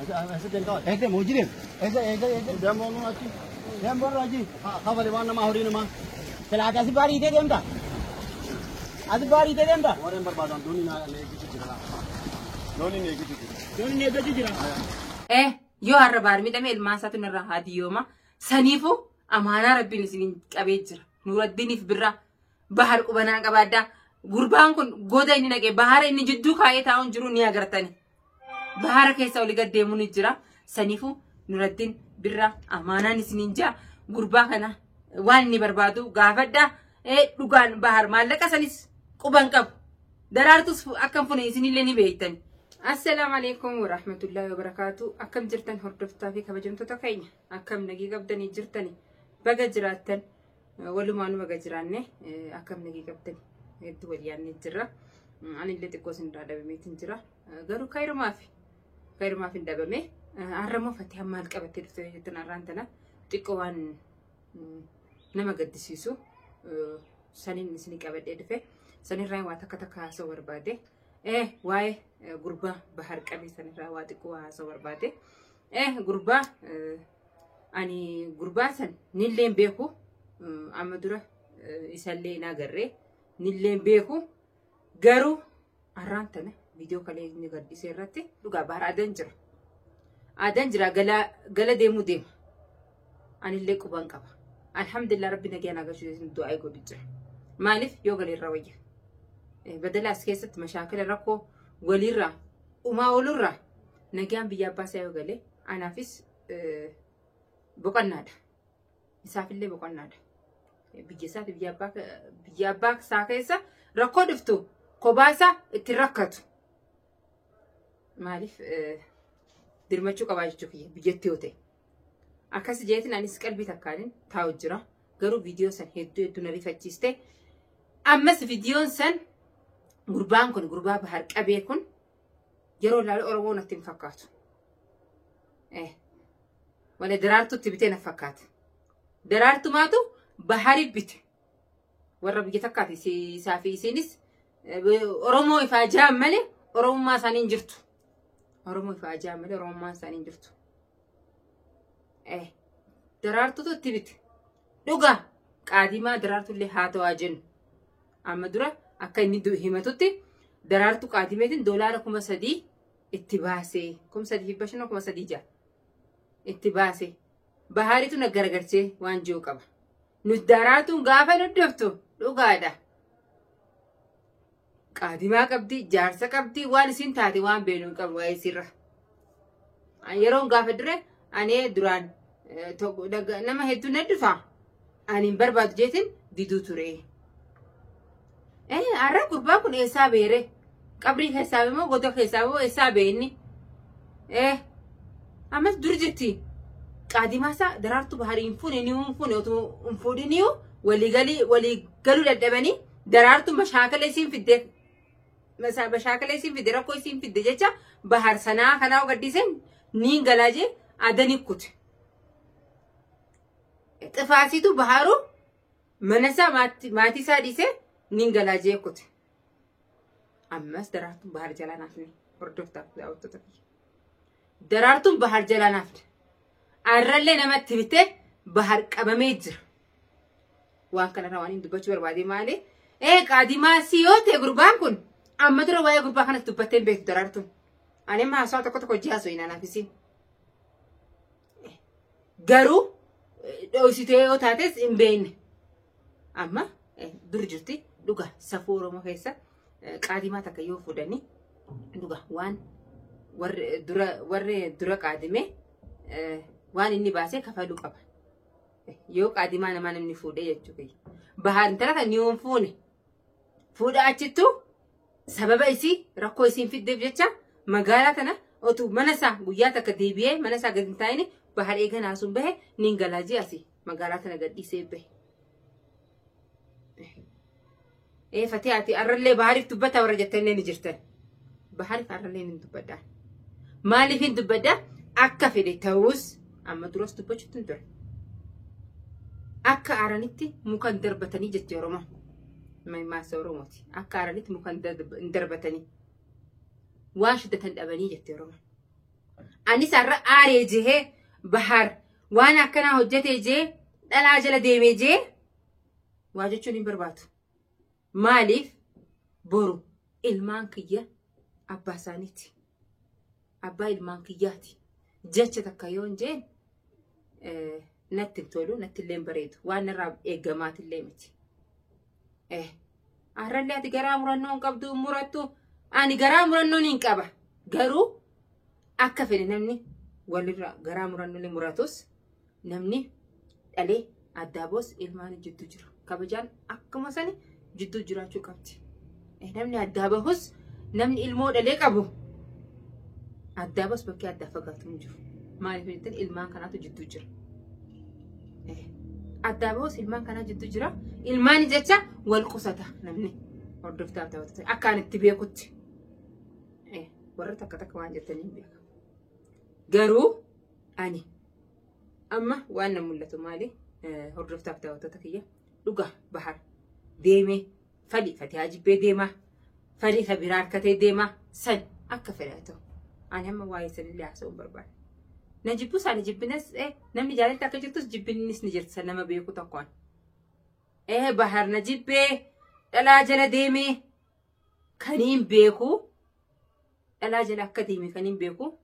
Eessa hojii deemu? Eessa eessa eessa? Deemoonu achi. Deemu warra hojii. Kafali waan namaa horii namaa. Silaati asi baariitee deemta? Asi baariitee deemta? Warreen barbaadan doonii na eegisu jira. Doonii na eegisu jira. Doonii eeggachuu jira. Yoo har'a baar miidhame ilmaan isaatu irraa haadiyyooma. Saniifuu amaanaa rabbiin isin qabee jira. Nuraddiiniif birraa bahar qubanaa qabaaddaa. Gurbaan kun goda inni naqee bahara inni jidduu kaa'ee taa'uun jiru ni agartani. Bahara keessa olii gad deemuun ni jira. Saniifuu Nuraddiin birraa amaanaan isiniin jira. Gurbaa kana waan inni barbaadu gaafadhaa. Dhugaan bahar maallaqa sanis quban qabu. Daraartus akkam fune isinillee ni beektani. Assalaamu alaikum warahmatullahi wabarakaatu. Akkam jirtan hordoftaa fi kabajamtoota keenya? Akkam nagii qabdanii jirtani? Baga jiraattan walumaanuu baga jiraanne akkam nagii qabdani? Hedduu wal yaadne jirra. Anillee xiqqoo isin irraa dhabameetiin jira. Garuu kairumaaf hin dhabame. Har'a immoo Fatihaan maal qabattee dhufte jettan har'aan tana xiqqoo waan nama gaddisiisu saniin isinii qabadhee dhufe. Sanirraa waa takka takka haasa'uu barbaade. Waa'ee gurbaa bahar qabee sanirraa waa xiqqoo haasa'uu barbaade. Gurbaa ani gurbaa san nillee hin beeku. Amma dura isallee hin agarree nillee hin beeku. Garuu har'aan tana viidiyoo kalee inni gaddisee irratti dhugaa bahar aadaan jira. Aadaan jira gala deemuu deema. Anillee quban qaba. Alhamdulillah rabbi nagaan agarsiisu du'aa godhu jira. Maaliif yoo galeerra wayya. Badala as keessatti mashaakila rakkoo walirraa umaa oolurraa nagaan biyya abbaa isaa yoo galee anaafis boqonnaadha. Isaafillee boqonnaadha. Biyya isaati biyya abbaa isaa keessa rakkoo dhuftu kophaa isaa ittiin rakkatu. Maaliif dirmachuu qabaa jechuu kiyya biyyatti yoo ta'e. Akkas jeetiin anis qalbii takkaanin taa'u jira. Garuu viidiyoo san hedduu hedduu na rifachiiste. Ammas viidiyoon san gurbaan kun gurbaa bahar qabee kun yeroo ilaalu Oromoo natti hin fakkaatu. Wala daraartuutti bitee na fakkaata. Daraartumaatu bahari bite. Warra biyya takkaati isaa fi isinis Oromoo ifaa jaan malee Oromummaa isaanii hin jirtu. Oromoo ifaa jaan malee Oromummaa isaanii hin jirtu. Daraartuutu itti bite. Dhugaa qaadimaa daraartullee haa ta'aa jennu. Amma dura akka inni himatutti daraartuu qaadimeetiin $3,000 itti baasee 3,500 3,600 itti baasee bahaaritu na garagalchee waan jiru qaba. Nuti daraartuun gaafa nu dhuftu dhugaadha. Qaadimaa qabdi, jaarsa qabdi, waan isin taate waan beenu hin qabu waa'ee isirra. Yeroon gaafa dure ani duraan nama hedduu na dhufa. Ani hin barbaadu jeetiin diduu ture. Har'a gurbaan kun eessaa beere? Qabrii keessaa moo goda keessaa moo eessaa bee inni? Ammas dur jirti. Qaadimaa isaa daraartuu baharii hin fuune ni hin fuune otoo hin fuudhiniyyuu walii galuu dadhabanii daraartuu mashaakala isiin fidde mashaakala isiin fidde rakkoo isiin fidde jecha bahar sanaa kanaa gaddiseen niin galaa jee adanii kute. Xifaasiitu baharuu mana isaa maatii isaa dhiisee niin galaa jee kute. Ammas daraartuun bahar jalaa naafne hordoftaaf daawwattoota kiyya. Daraartuun bahar jalaa naafne. Arrallee namatti bitee bahar qabamee jira. Waan kanarraa waan hin dubbachuu barbaade maali? Qaadimaa si yoo ta'e gurbaan kun amma dura waa'ee gurbaa kanas dubbattee hin beektu daraartuun. Ani amma haasawaa tokko tokko hojii haasoo hin anaafisiin. Garuu dhoksitee yoo taates hin beekne. Amma dur jirti dhuga safuu Oromoo keessa qaadimaa takka yoo fuudhanii dhuga waan warri dura qaadime waan inni baasee kafaluu qaba. Yoo qaadimaa namaa namni fuudhee jechuudha. Bahar intala kan yoo hin fuune fuudha achittu sababa isii rakkoo isiin fiddeef jecha magaalaa tana otuu mana isaa guyyaa takka deebi'ee mana isaa gadi hin taa'in bahar eeganaa sun bahe niin galaa jee asii magaalaa tana gadhiisee bahe. Fatee ati arrallee bahariif dubbata warra jettanillee ni jirtan. Bahariif arrallee ni dubbadha. Maaliif hin dubbadha? Akka fedhe ta'us amma duras dubbachuutti hin ture. Akka aaranitti muka hin darbatanii jetti Oromoon. Maasa Oromooti. Akka aaranitti muka hin darbatanii. Waan shiddatan dhabanii jetti Oromoon. Anis har'a aaree jehee Bahar waan akkanaa hojjetee jee dhalaa jala deemee jee waa jechuun hin barbaadu. Maaliif boru ilmaan kiyya abbaa isaaniiti. Abbaa ilmaan kiyyaati. Jecha takka yoo hin jeen natti hin tolu, natti illee hin bareedu. Waan irraa eeggamaatillee miti. Har'allee ati garaa murannoo hin qabdu, murattu. Ani garaa murannoo hin qaba. Garuu akka fedhe namni walirraa garaa murannoo muratus namni dhalee addaa boos ilmaan jidduu jira. Kabajaan akkuma sani jidduu jiraachuu qabdi. Namni addaa bahus namni ilmoo dhalee qabu addaa boos bakkee addaa fagaatu hin jiru. Maaliif jettan ilmaan kanaatu jidduu jira. Addaa bahus ilmaan kanaa jidduu jira. Ilmaan jecha wal qusata namni hordoftaaf taphatatu akka ani itti beekutti. Warra takka takka waan jettanii hin beeku. Garuu ani amma waan na mul'atu maali? Hordoftaaf daawwattoota kiyya dhugaa Bahar deemee fadhi Fatihaa jibbee deemaa fadhi ka biraa harkatee deemaa san akka fedhe haa ta'u. Ani amma waa'ee sanillee haasa'uu hin barbaadu. Na jibbus ani jibbinas namni jaalatti akka jirtus jibbinnis ni jirti san nama beeku tokkoon. Bahar na jibbee dhalaa jala deemee kaniin beeku dhalaa jala akka deeme kaniin beeku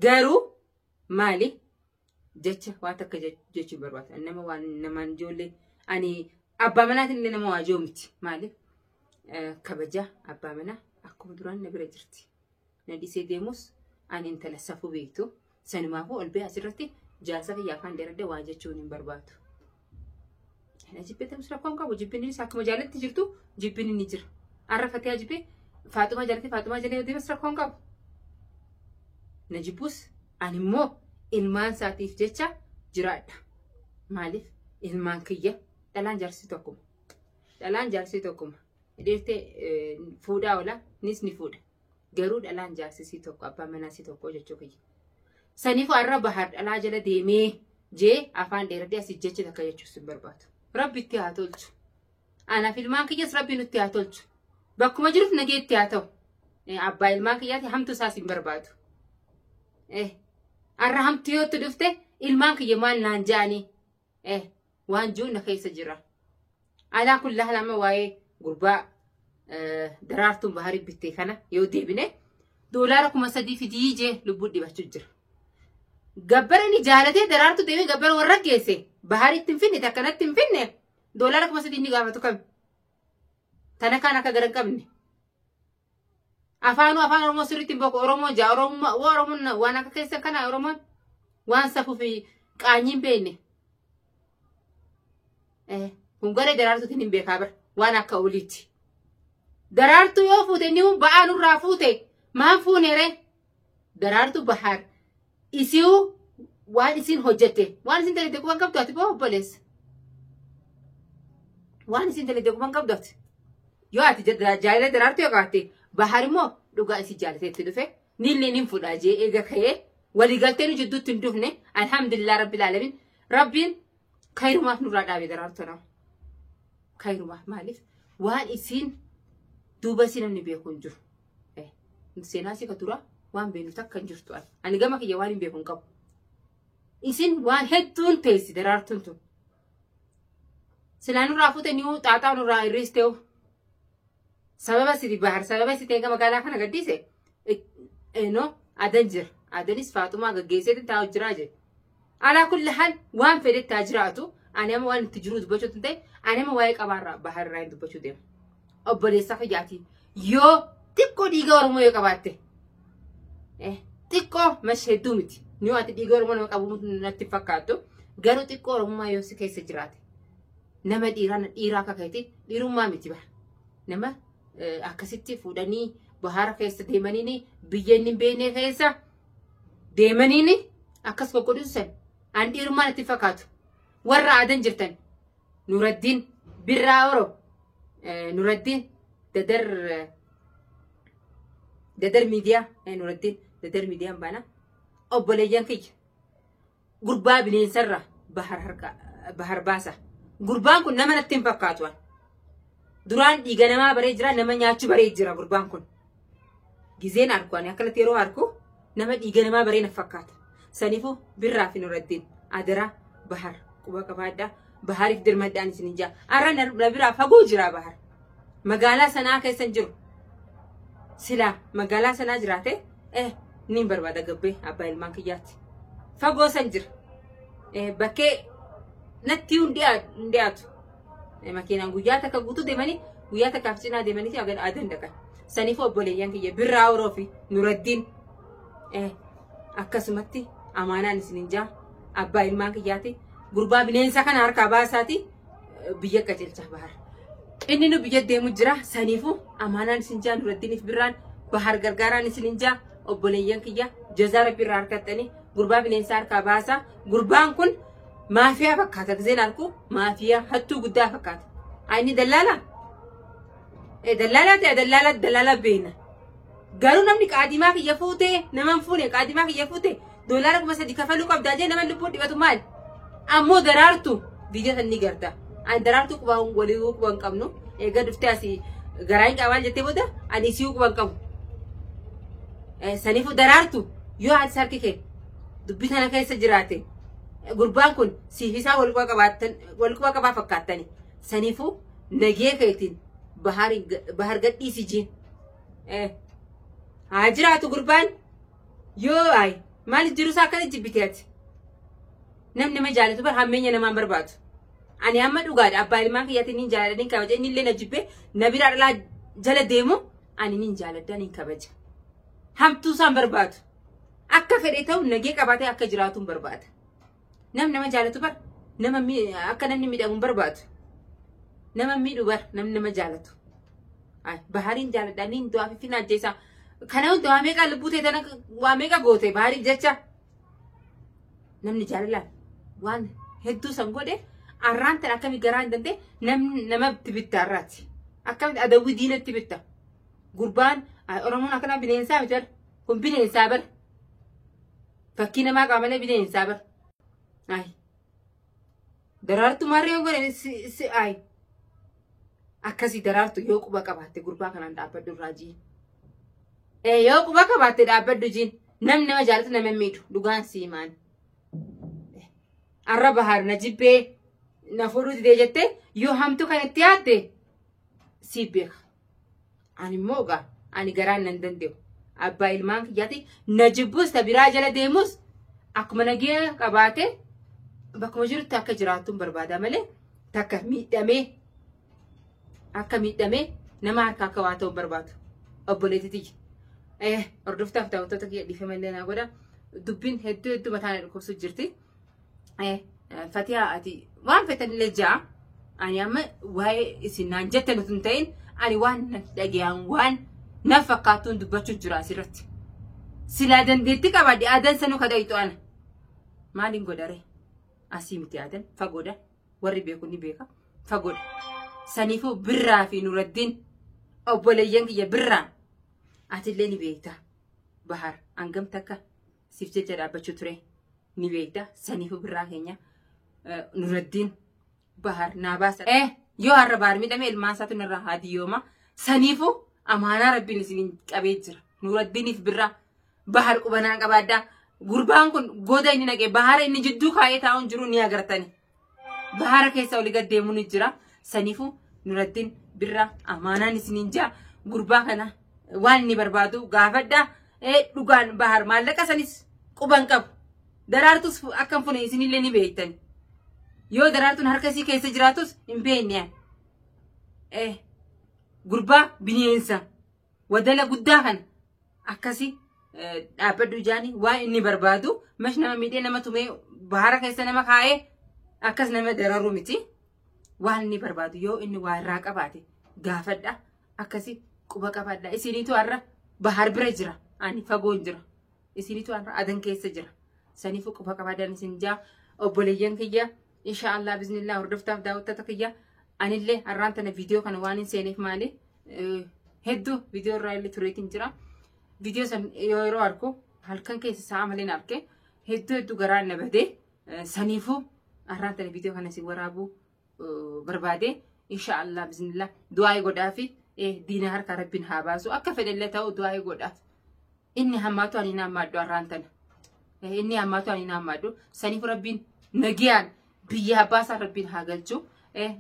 garuu maali jecha waan takka jechuu barbaada. Nama waan namaan ijoollee ani abbaa manaatiin illee nama waajoo miti. Maaliif kabaja abbaa manaa akkuma duraan na bira jirti. Na dhiisee deemus ani intala safuu beektu. Sanumaafuu ol ba'ee asirratti jaarsa kiyya afaan dheeradde waa jechuun hin barbaadu. Na jibbee ta'us rakkoon qabu jibbinnis akkuma jaalatti jirtu jibbinni ni jira. Arra Fatihaa jibbee Faaxumaa jaalatti Faaxumaa jalee deemas rakkoon qabu. Na jibbus ani immoo ilmaan isaatiif jecha jiraadha. Maaliif ilmaan kiyya dhalaan jaarsii tokkuma. Dhalaan jaarsii tokkuma. Dhiirtee fuudhaa oola nis ni fuudha. Garuu dhalaan jaarsisii tokko abbaa manaasii tokko jechuu kiyya. Saniifuu har'a Bahar dhalaa jala deemee jee afaan dheeradee asii jecha takka jechuus hin barbaadu. Rabbi itti haa tolchu. Anaaf ilmaan kiyyas Rabbi nutti haa tolchu. Bakkuma jiruuf nageetti haa ta'u. Abbaa ilmaan kiyyaati hamtu isaas hin barbaadu. Har'a hamtu yoo itti dhufte ilmaan kiyya maal naan ja'anii waan jiru na keessa jira. Alaa kun lama waa'ee gurbaa daraartuun Baharii bittee kana yoo deebine $3,000 fidii jee lubbuu dhibachuu jira. Gabbara inni jaalatee daraartuu deemee gabbara warra geesse Bahariitti hin finne takkanatti hin finne $3,000 inni gaafatu kami. Tana kaan akka gara hin qabne. Afaanuu afaan Oromoo sirriitti hin beeku Oromoo jaa Oromoo Oromoon waan akka keessa kana Oromoon waan safuu fi qaanyii hin beekne. Kun garee daraartuutiin hin beekaa bara waan akka oliiti. Daraartuu yoo fuute inni ba'aa nurraa fuute maan fuuneere daraartuu Bahar isiu waan isin hojjette waan isin dalagde quban qabdu ati boo obboleessa. Waan isin dalagde quban qabdu ati. Yoo ati jaalala daraartuu yoo qabaatte Bahar immoo dhugaa isii jaalatee itti dhufe nillee nin fuudha jee eega ka'ee waliigaltee nu jidduutti hin dhufne alhamdulillah rabbil alamin rabbiin kayrumaaf nurraa dhaabe daraartuu nama. Kayrumaaf maaliif waan isiin duuba isii namni beeku hin jiru. Seenaa isii ka dura waan beeknu takka hin jirtu ani. Ani gama kiyya waan hin beeku hin qabu. Isin waan hedduun teessi daraartuun tun. Silaa nurraa fuute ni xaaxaa nurraa hir'istee sababa sidi Bahar sababa si ta'e magaalaa kana gaddiise no adan jira. Adanis Faaxumaa gaggeesseetiin taa'u jiraa jira. Alaa kulli haal waan fedhetti haa jiraatu ani amma waan itti jiru dubbachuu hin ta'e ani amma waa'ee qabaarraa Baharraa hin dubbachuu deema. Obboleessa kiyyaati yoo xiqqoo dhiiga Oromoo yoo qabaatte xiqqoo mash hedduu miti. Ni ati dhiiga Oromoo nama qabu natti fakkaattu garuu xiqqoo Oromummaa yoo si keessa jiraate nama dhiiraa dhiiraa akka keeti dhiirummaa miti bara. Nama akkasitti fuudhanii Bahara keessa deemaniini biyya inni hin beekne keessa deemaniini akkas gogodhuun san an dhiirummaa natti fakkaatu. Warra aadan jirtan Nuraddiin Birraa Oro Nuraddiin Dadar Dadar Miidiyaa Nuraddiin Dadar Miidiyaan baana obboleeyyan kiyya gurbaa bineensarra Bahar harka Bahar baasa. Gurbaan kun nama natti hin fakkaatu. Duraan dhiiga namaa baree jira nama nyaachuu baree jira gurbaan kun. Gizeen arku ani akkanatti yeroo arku Nama dhiiga namaa baree na fakkaata. Saniifuu Birraa fi Nuraddiin adaraa Bahar quba qabaadhaa. Bahariif dirmadhaan isin jaa. Arra na biraa fagoo jira Bahar. Magaalaa sanaa keessa hin jiru. Silaa magaalaa sanaa jiraate niin barbaada gabbee abbaa ilmaan kiyyaatti. Fagoo san jira. Bakkee natti hin dhiyaatu. Makiinaan guyyaa takka guutuu deemanii guyyaa takkaaf cinaa deemanii adan dhaqan. Saniif obboleeyyan kiyya Birraa Oroo fi Nuraddiin akkasumatti amaanaan isin jaa abbaa ilmaan kiyyaati. Gurbaa bineensa kana harkaa baasaati biyya qajeelcha Bahar. Inni nu biyya deemu jira. Saniifuu amaanaan isin jaa Nuraddiiniif Birraan Bahar gargaaraan isin jaa obboleeyyan kiyya jazaa rabbi irraa harkattanii gurbaa bineensa harkaa baasaa. Gurbaan kun maafiyaa fakkaata. Gizeen harku maafiyaa hattuu guddaa fakkaata. Inni dallaalaa? Dallaalaa ta'e dallaalaa dallaalaa beena. Garuu namni qaadimaa kiyya fuutee nama hin fuune qaadimaa kiyya fuute $3,000 kafaluu qabdaa jee nama lubbuun dhibatu maali? Ammoo daraartu biyya san ni garta. Ani daraartuu quba walii quba hin qabnu. Egaa dhuftee asii garaa hin qabaa jettee booda ani isii quba hin qabu. Saniifuu daraartu yoo ati harki kee dubbii kana keessa jiraate gurbaan kun siif isaa wal quba qabaa fakkaattani. Saniifuu nagee keetiin Bahar gadhiisi jiin. Haa jiraatu gurbaan yoo ayi maaliif jiru isaa akkana jibbite ati? Namni nama jaalatu bar hammeenya namaan barbaadu. Ani amma dhugaadha abbaa ilmaan kiyyaatiin niin jaaladha niin kabaja inni illee na jibbee na biraa dhalaa jala deemu ani niin jaaladha niin kabaja. Hamtuu isaan barbaadu. Akka fedhe ta'u nagee qabaatee akka jiraatu hin barbaada. Namni nama jaalatu bar nama akka namni miidhamu hin barbaadu. Nama miidhu bar namni nama jaalatu. Bahariin jaaladha niin du'aa fi finaa ajjeesaa. Kana hunda waa meeqa lubbuu ta'e tana waa meeqa goote Bahariif jecha. Namni jaalalaan waan hedduu san godhe arraan tan akkamii garaa hin dandeenye namni namatti bitta arraati. Akkamitti adawwii diinatti bitta. Gurbaan Oromoon akkana bineensaa miti bar. Kun bineensaa bar. Fakkii namaa qaba malee bineensaa bar. Daraartu maarree godhe si ayi. Akkasii daraartu yoo quba qabaatte gurbaa kanaan dhaabbadhu irraa jiin. Yoo quba qabaatte dhaabbadhu jiin. Namni nama jaalatu nama miidhu dhugaan siimaan. Arra Bahar na jibbee na fuudhuu didee jettee yoo hamtuu kan itti yaadde siif beeka. Ani immoo egaa ani garaan nan danda'u. Abbaa ilmaan kiyyaati na jibbuus ta biraa jala deemus akkuma nagee qabaate bakkuma jirutti akka jiraattu hin barbaada malee takka miidhamee akka miidhamee nama harka akka waa ta'u hin barbaadu. Obboleettii tiyya. Hordoftaaf daawwattoota kiyya dhiifama illee naa godha. Dubbiin hedduu hedduu mataa na dhukkubsu jirti. Fatihaa ati waan feetan illee ja'a. Ani amma waa'ee isin naan jettan utuu hin ta'in ani waan natti dhaga'an waan na fakkaatuun dubbachuu jira asirratti. Silaa dandeettii qabaadhe aadan sanuu ka dhayitu ana. Maaliin godhare? Asii miti aadan fagoodha. Warri beeku ni beeka. Fagoodha. Saniifuu Birraa fi Nuraddiin obboleeyyan kiyya Birraa atillee ni beekta. Bahar hangam takka siif jecha dhaabbachuu ture ni beekta. Saniifuu Birraa keenya Nuraddiin Bahar naa baasa. Yoo har'a Bahar miidhame ilmaan isaatu narraa haa diyyooma. Saniifuu amaanaa rabbiin isin qabee jira. Nuraddiiniif Birraa Bahar qubanaa qabaadhaa. Gurbaan kun goda inni naqee Bahara inni jidduu kaa'ee taa'uun jiru ni agartani. Bahara keessa olii gad deemuun ni jira. Saniifuu Nuraddiin Birraa amaanaan isiniin jaa. Gurbaa kana waan inni barbaadu gaafadhaa. Dhugaan Bahar maallaqa sanis quban qabu. Daraartus akkam fune isinillee ni beektani. Yoo daraartuun harka isii keessa jiraatus hin beekne. Gurbaa bineensa wadala guddaa kana akkasii dhaabbadhu jaani waan inni barbaadu mash nama miidhee nama tumee bahara keessa nama kaa'ee akkas nama dararu miti. Waan inni barbaadu yoo inni waa irraa qabaate gaafadha. Akkasii quba qabaadha. Isiniitu har'a Bahar bira jira. Ani fagoon jira. Isiniitu har'a adan keessa jira. Saniifuu quba qabaadhaan isin jaa obboleeyyan kiyya. Inshaallah biiznillah hordoftaaf daawwattoota kiyya. Anillee har'aan tana viidiyoo kana waan hin seeneef maali hedduu viidiyoo irraa illee tureetiin jira. Viidiyoo san yeroo argu halkan keessa sa'a malee arge hedduu hedduu garaan na badee saniifuu har'aan tana viidiyoo kana isin waraabuu barbaade. Inshaallah biiznillah du'aa godhaafi diina harka rabbiin haa baasu akka fedhellee ta'u du'aa godhaaf. Inni hammaatu ani hammaadhu har'aan tana. Inni hammaatu ani hammaadhu. Saniif Rabbiin nagiyaan biyya abbaasaa Rabbiin haa galchu.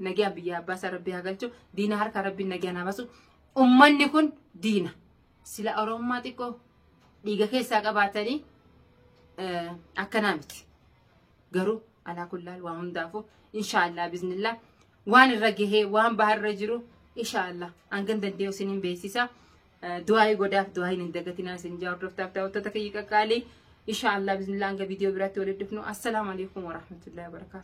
Nagiyaan biyya abbaasaa Rabbiin haa galchu. Diina harkaa Rabbiin nagiyaan haa baasu. Ummanni kun diina. Sila Oromummaa xiqqoo dhiiga keessaa qabaatanii akkanaa miti. Garuu alaa kullaal waan hundaafuu inshaallah biiznillah waan irra gahee waan baharra jiru inshaallah hangan danda'u isiniin beeksisa. Du'aayii godhaaf du'aayiin hin dagatinaa isin jaa hordoftaaf daawwattoota kiyya qaqqaalii. Inshaallah biiznillah hanga viidiyoo biraatti walitti dhufnu. Assalaamu alaikum warahmatullahi wabarakaatu.